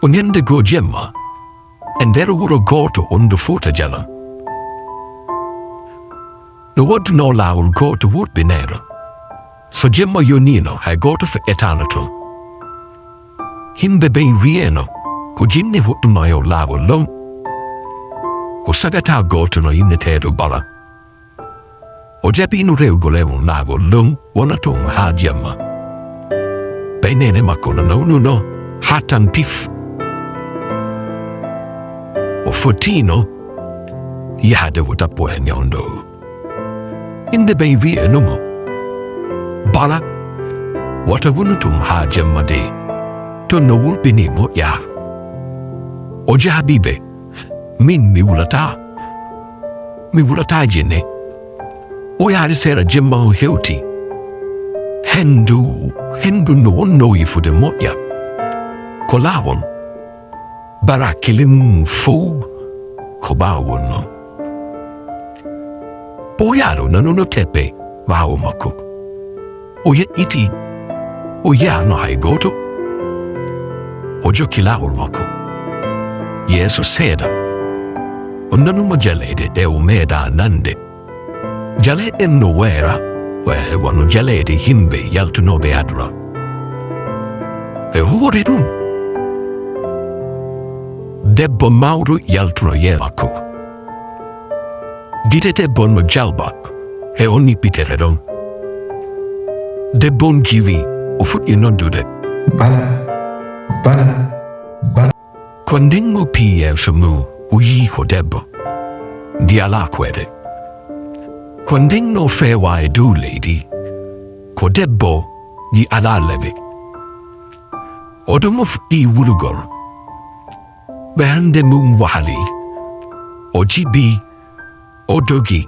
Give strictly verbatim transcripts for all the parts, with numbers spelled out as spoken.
Ñande goo jemma, e nder wuro gooto wondu Fuuta Jalon, no woodunoo laawol gooto wurbineero. So jemma yoniino, hay gooto feƴƴataano toon. Yimɓe ɓeen wiyeeno ko jinne woodunoo e oo laawol ɗoon. Ko sagata gooto no inneteeɗo Bala. O jaɓiino rewgol e oo laawol ɗoon, wona toon haa jemma. Payneene makko no nawnunoo haa tan pif. O fotiino yahde o ɗaɓɓoo e ñawndo. Yimɓe ɓeen wiyeeno mo, Bala, wata wonu toon haa jemma de, toon no wulbinii moƴƴaa. O jaabii ɓe, Miin mi wulataa. Mi wulataa jinne. O yaari seeɗa jemma o hewti. Henndu, henndu no wonnoo yifude moƴƴa. Ko laawol. Bara kile mum fof ko ɓaawo wonnoo. Ɓooyaaɗo nano no teppe ɓaawo makko. O yeƴƴitii, o yiyaano hay gooto. O jokki laawol makko. Yeeso seeɗa, o nanuma jaleeɗe ɗe o meeɗaa nande. Jaleeɗe ɗen no wayra, wa-, wano jaleeɗe yimɓe yaltunooɓe aduna. E hoore ɗum, debbo mawɗo yaltuno yeeso makko. Gite debbo no jalba e on niɓɓitere ɗon. Debbo on jiwi, o fuɗɗi noddude. Bala, Bala, Bala. Ko nden o pii yeeso mum, o yii ko debbo. Ndi alaa koyɗe. Ko nden o feewa e dow leydi. Ko debbo, ndi alaa leɓe. O ɗum o fuɗɗi wulugol. Ɓernde mum waali. O jibi, o dogi,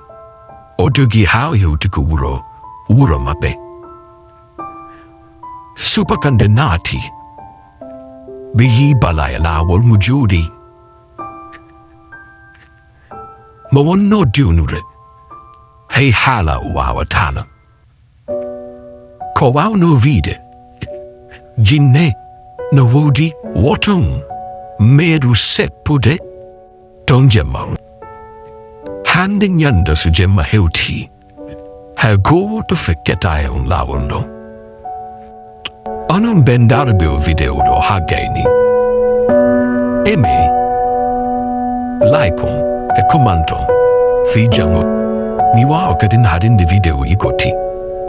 o dogi haa o hewti ko wuro, wuro maɓɓe. Subaka nde naati, ɓe yii Bala e laawol mo jooɗii. Mo wonnoo diwnude, hay haala o waawataano. Ko waawnoo wiide, jinne no woodi woton meeɗu seppude toon jemma on. Hannde ñande so jemma hewtii, hay gooto feccataa e on laawol ɗon. Onon ɓe ndaarɓe o video ɗo haa gayni, aimez, like on e comment on fii janngo mi waawa kadi naatinde video ji goɗɗi.